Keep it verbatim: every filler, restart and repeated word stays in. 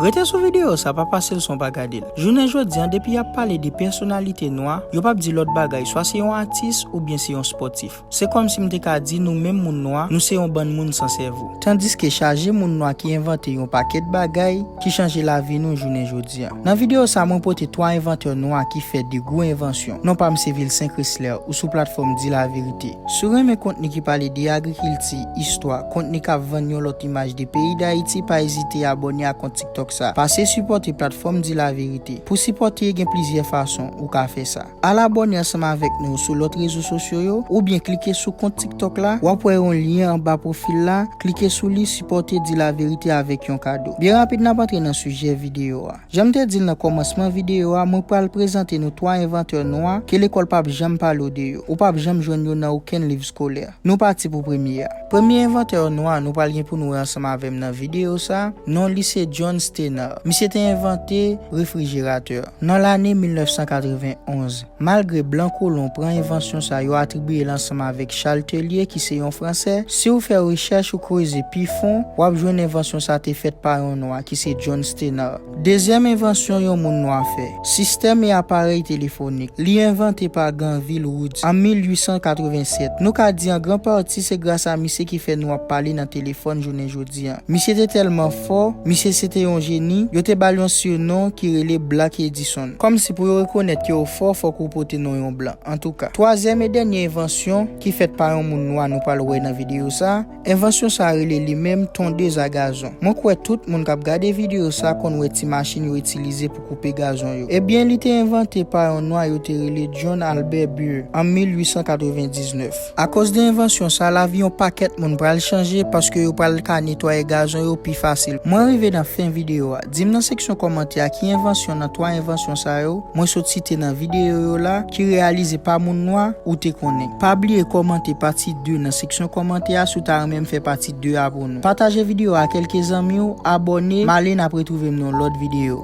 Rete sou videyo sa, pa pase l san w pa gade l. Jounen jodi a, depi y ap pale de pèsonalite nwa, yo p ap di lòt bagay, swa se yon atis oubyen se yon spòtif. Se kòmsi m te ka di nou menm moun nwa, nou se yon bann moun san sèvo. Tandiske chaje moun nwa ki envante yon pakèt bagay ki chanje lavi nou jounen jodi a. Nan videyo sa, mwen pote twa envantè nwa ki fè de gwo envansyon. Non pa m se Vilsaint Chrysler, ou sou platfòm Di Laverite. Si w renmen kontni ki pale de agrikilti, istwa, kontni k ap vann yon lòt imaj de peyi Dayiti, pa ezite abòne a kont TikTok sa. Pase sipòte platfòm Di Laverite. Pou sipòte, gen plizyè fason ou ka fè sa. Al abòne ansanm avèk nou sou lòt rezo sosyo yo, oubyen klike sou kont TikTok la, w ap wè yon lyen anba pwofil la, klike sou li, sipòte Di Laverite avèk yon kado. Byen rapid, n ap antre nan sijè videyo a. Jan m te di l nan kòmansman videyo a, mwen pral prezante nou twa envantè nwa ke lekòl p ap janm pale w de yo. Ou p ap janm jwenn yo nan okenn liv eskolè. Nou pati pou premye a. Premye envantè nwa nou pral gen pou nou wè ansanm avè m nan videyo sa, non li se John Steinhardt. Misye te envante refrijeratè nan lane mil nèf san katrevenn onz. Malgre blan kolon pran envansyon sa yo atribiye l ansanm avèk Charles Tellier ki se yon Fransè, si w fè rechèch ou kreze pi fon, w ap jwenn envansyon sa te fèt pa yon nwa ki se John Steinhardt. Dezyèm envansyon yon moun nwa fè, sistèm e aparèy telefonik. Li envante pa Granville Woods an mil uit san katrevennsèt. Nou ka di an gran pati se gras a misye ki fè nou ap pale nan telefòn jounen jodi a. Misye te tèlman fò, misye se te yon jeni, yo te ba l yon sinon ki rele Black Edison. Kòmsi pou yo rekonèt ke w fò, fòk ou pote non yon blan. Antouka, twazyèm e dènye envansyon ki fèt pa yon moun nwa nou pral wè nan videyo sa, envansyon sa rele li menm tondez a gazon. Mwen kwè tout moun k ap gade videyo sa konn wè ti machin yo itilize pou koupe gazon yo. Ebyen, li te envante pa yon nwa yo te rele John Albert Burr an mil uit san katrevendiznèf. Akoz de envansyon sa, lavi yon pakèt moun pral chanje paske yo pral ka netwaye gazon yo pi fasil. Mwen rive nan fen videyo a. Di m nan seksyon kòmantè a ki envansyon nan twa envansyon sa yo mwen sot site nan videyo yo la ki reyalize pa moun nwa ou te konnen. Pa bliye kòmante pati de nan seksyon kòmantè a si w ta renmen m fè pati de a pou nou. Pataje videyo a kèlke zanmi w, abòne, m ale n ap retwouve m nan yon lòt videyo.